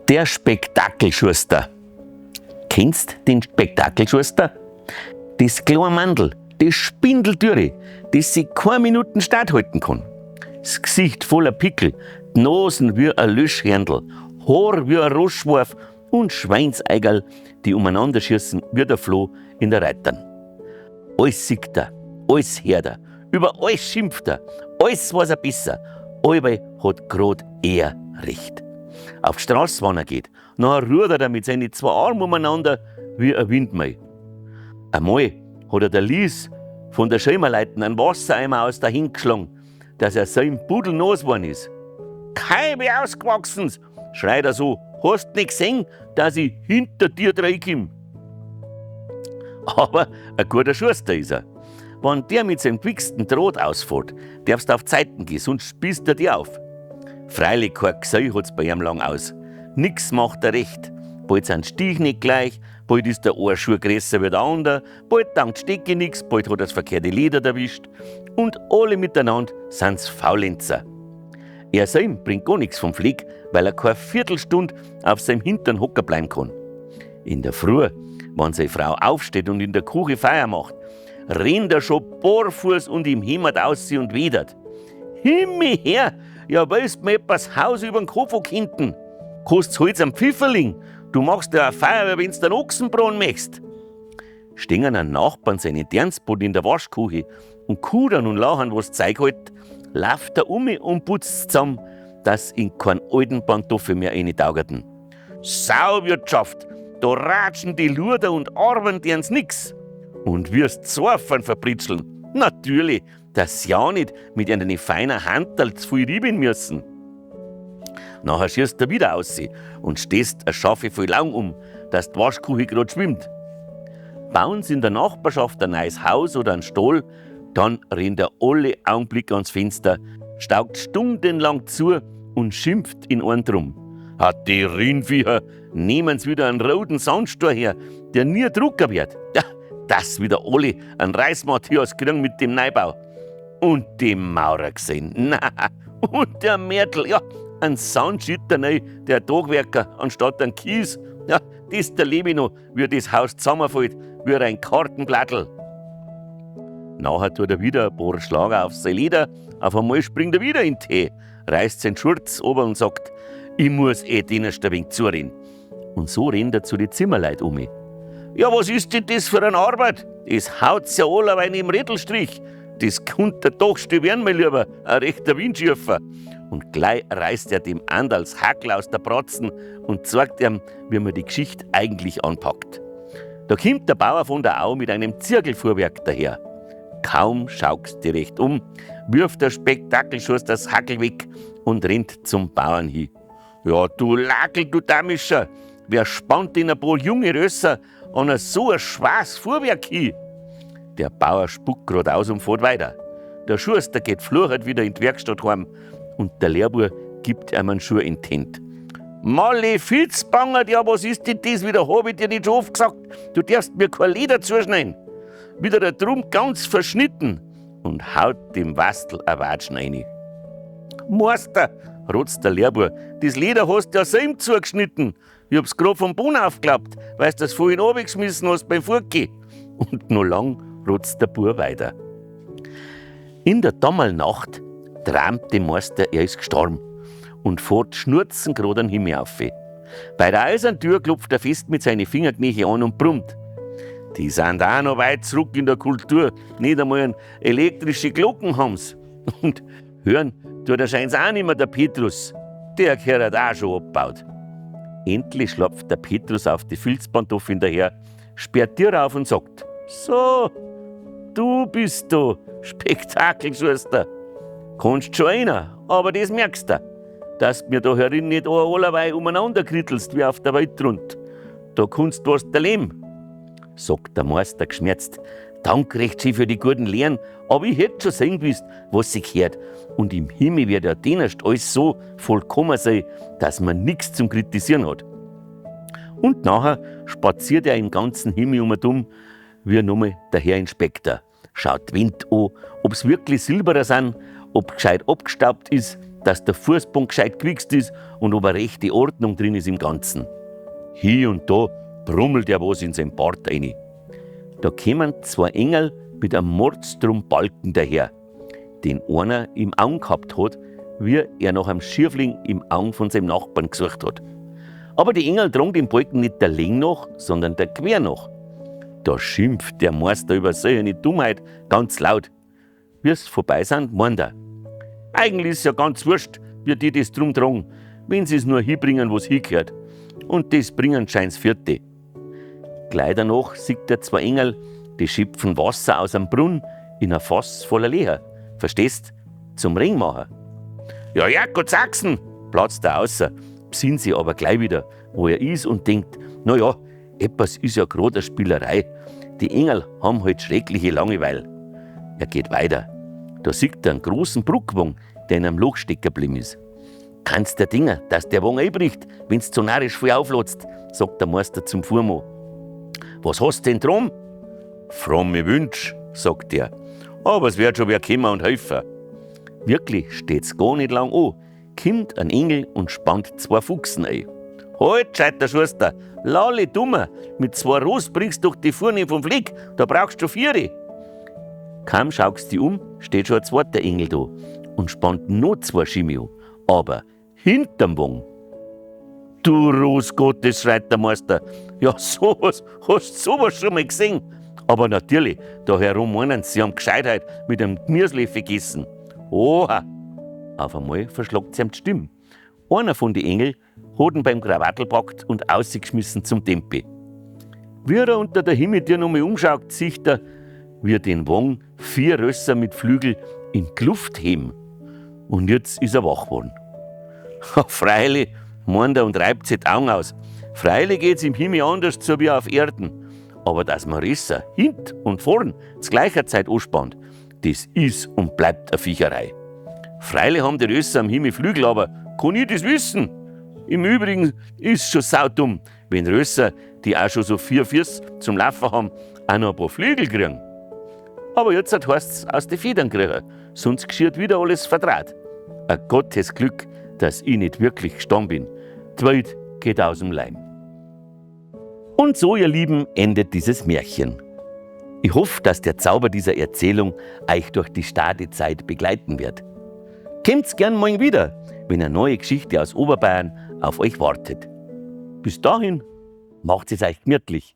Der Spektakelschuster. Kennst den Spektakelschuster? Das kleine Mandel, das Spindeltüre, das sich keine Minuten standhalten kann. Das Gesicht voller Pickel, die Nasen wie ein Löschhändel, Haar wie ein Rossschwarf und Schweinseigerl, die umeinander schießen wie der Floh in der Reitern. Alles sieht er, alles hört er, über alles schimpft er, alles weiß er besser, allweil hat grad er recht. Auf die Straße, wann er geht, nachher rudert er mit seinen zwei Armen umeinander wie ein Windmüll. Einmal hat er der Lies von der Schömerleiten einen Wassereimer aus der Hand geschlagen, dass er sein Pudel nass geworden ist. Kein ausgewachsen, schreit er so, hast nicht gesehen, dass ich hinter dir reinkomm? Aber ein guter Schuster ist er. Wenn der mit seinem gewichsten Draht ausfährt, darfst du auf Zeiten gehen, sonst spießt er dir auf. Freilich, kein Gesell hat's bei ihm lang aus. Nix macht er recht. Bald sind Stich nicht gleich, bald ist der eine Schuh größer wie der andere, bald dankt Stecke nix, bald hat er das verkehrte Leder erwischt. Und alle miteinander sind's Faulenzer. Er selber bringt gar nix vom Fleck, weil er keine Viertelstunde auf seinem Hintern hocker bleiben kann. In der Früh, wenn seine Frau aufsteht und in der Küche Feuer macht, rennt er schon barfuß und im Hemd aus sie und wedert. Himmel her, ja willst mir etwas Haus übern Kopf hinten? Kost's Holz am Pfifferling? Du machst ja eine Feuer, wenn's den Ochsenbraten möchtest. Stehen einen Nachbarn seine Dirnsbot in der Waschküche und kudern und lachen, was Zeug halt, lauft er um und putzt zusammen, dass in keinen alten Pantoffel mehr reintaugerten. Sauwirtschaft, da ratschen die Luder und arbeiten dern's nix. Und wirst Zorfern verbritzeln. Natürlich, dass ja nicht mit einer feinen Handel zu viel rieben müssen. Nachher schießt er wieder aus und stehst a Schafe voll lang um, dass die Waschküche grad schwimmt. Bauen sie in der Nachbarschaft ein neues Haus oder einen Stall, dann rennt er alle Augenblick ans Fenster, staugt stundenlang zu und schimpft in einen drum. Hat die Rindviecher, nehmen's wieder einen roten Sandstor her, der nie Drucker wird. Ja, dass wieder alle einen Reißmatthias kriegen mit dem Neubau. Und die Maurer gesehen. Na, und der Märtel, ja, ein Sandschitter neu, der Tagwerker, anstatt ein Kies. Ja, das der lebe ich noch, wie das Haus zusammenfällt, wie ein Kartenblattel. Nachher tut er wieder ein paar Schlager auf sein Leder, auf einmal springt er wieder in den Tee, reißt seinen Schurz ober und sagt, ich muss eh den ein wenig zurennen. Und so rennt er zu den Zimmerleuten um. Ja, was ist denn das für eine Arbeit? Das haut's ja allerweil im Rätelstrich. Das könnte doch still werden, mein Lieber, ein rechter Windschürfer. Und gleich reißt er dem Andals Hackel aus der Bratzen und zeigt ihm, wie man die Geschichte eigentlich anpackt. Da kommt der Bauer von der Au mit einem Zirkelfuhrwerk daher. Kaum schaut's dir recht um, wirft der Spektakelschuss das Hackel weg und rennt zum Bauern hin. Ja, du Lackel, du Damischer, wer spannt denn ein paar junge Rösser an ein so ein schwaches Fuhrwerk hin? Der Bauer spuckt grad aus und fährt weiter. Der Schuster geht fluchend wieder in die Werkstatt heim und der Lehrbub gibt ihm einen Schuh in die Hand. Malefizbangert, ja, was ist denn das wieder? Hab ich dir nicht schon oft gesagt, du darfst mir kein Leder zuschneiden. Wieder der Drum ganz verschnitten und haut dem Wastel ein Watschen rein. Meister, rotzt der Lehrbub, das Leder hast du ja selber zugeschnitten. Ich hab's grad vom Boden aufgeklappt, weil du das vorhin runtergeschmissen hast beim Fortgehen. Und noch lang rotzt der Bub weiter. In der Dammelnacht träumt dem Meister, er ist gestorben und fährt schnurzen grad an den Himmel auf. Bei der eisernen Tür klopft er fest mit seinen Fingerknöcheln an und brummt. Die sind auch noch weit zurück in der Kultur. Nicht einmal ein elektrische Glocken haben's. Und hören tut er scheint's auch nicht mehr der Petrus. Der gehört auch schon abgebaut. Endlich schlüpft der Petrus auf die Filzpantoffeln daher, sperrt die Tür auf und sagt: So, du bist da, Spektakelschuster. Kannst schon einer, aber das merkst du, dass du mir da herin nicht allerweil umeinander krittelst wie auf der Welt rund. Da kannst du was erleben, sagt der Meister geschmerzt. Dank recht schön für die guten Lehren, aber ich hätt schon sehen gewusst, was sich gehört. Und im Himmel wird ja denerst alles so vollkommen sein, dass man nix zum Kritisieren hat. Und nachher spaziert er im ganzen Himmel um und um, wie nochmal der Herr Inspektor. Schaut Wind an, ob's wirklich silberer sind, ob gescheit abgestaubt ist dass der Fußboden gescheit gewichst ist und ob eine rechte Ordnung drin ist im Ganzen. Hier und da brummelt er was in sein Bart rein. Da kämen zwei Engel mit einem Mordstrumbalken daher, den einer im Augen gehabt hat, wie er nach einem Schierfling im Augen von seinem Nachbarn gesucht hat. Aber die Engel trugen den Balken nicht der Länge nach, sondern der Quer nach. Da schimpft der Meister über solche Dummheit ganz laut. Wie's vorbei sind, meint er: Eigentlich ist ja ganz wurscht, wie die das drum tragen, wenn sie's nur hinbringen, wo's hingehört. Und das bringen scheint's vierte. Gleich danach sieht er zwei Engel, die schöpfen Wasser aus einem Brunnen in ein Fass voller Leer. Verstehst? Zum Ringmacher. Ja, ja, Gott Sachsen, platzt er außer, besinnt sich aber gleich wieder, wo er ist und denkt, na ja, etwas ist ja grad eine Spielerei. Die Engel haben halt schreckliche Langeweile. Er geht weiter. Da sieht er einen großen Bruckwagen, der in einem Loch stecken geblieben ist. Kannst der Dinger, dass der Wagen einbricht, wenn's zu narrisch viel auflatzt, sagt der Meister zum Fuhrmann. Was hast denn drum? Fromme Wünsch, sagt er. Aber es wird schon wer kommen und helfen. Wirklich steht's gar nicht lang an. Kommt ein Engel und spannt zwei Fuchsen ein. Halt, scheiter Schuster, Lalli dummer, mit zwei Ross bringst doch die Fuhne vom Fleck, da brauchst du vier. Kaum schaust die um, steht schon ein zweiter Engel da und spannt noch zwei Schimmi an, aber hinterm Wagen. Du Ros Gottes, schreit der Meister. Ja, sowas, hast du sowas schon mal gesehen? Aber natürlich, da herum meinen sie, sie haben Gescheitheit mit einem Gemüselöffel gegessen. Oha! Auf einmal verschlagt sie ihm die Stimme. Einer von den Engeln hat ihn beim Krawattel packt und ausgeschmissen zum Tempi. Wie er unter der Himmeltür nochmal umschaut, sieht er, wie er den Wagen vier Rösser mit Flügel in die Luft heben. Und jetzt ist er wach geworden. Freilich, meint er und reibt sich die Augen aus. Freilich geht's im Himmel anders zu wie auf Erden. Aber dass man Rösser hint und vorn zu gleicher Zeit anspannt, das ist und bleibt eine Viecherei. Freilich haben die Rösser am Himmel Flügel, aber kann ich das wissen? Im Übrigen ist schon saudumm, wenn Rösser, die auch schon so vier Füße zum Laufen haben, auch noch ein paar Flügel kriegen. Aber jetzt heißt's aus den Federn kriegen, sonst geschieht wieder alles verdraht. Ein Gottes Glück, dass ich nicht wirklich gestorben bin. Die Welt geht aus dem Leim. Und so, ihr Lieben, endet dieses Märchen. Ich hoffe, dass der Zauber dieser Erzählung euch durch die Stadezeit begleiten wird. Kommt's gern morgen wieder, wenn eine neue Geschichte aus Oberbayern auf euch wartet. Bis dahin, macht es euch gemütlich.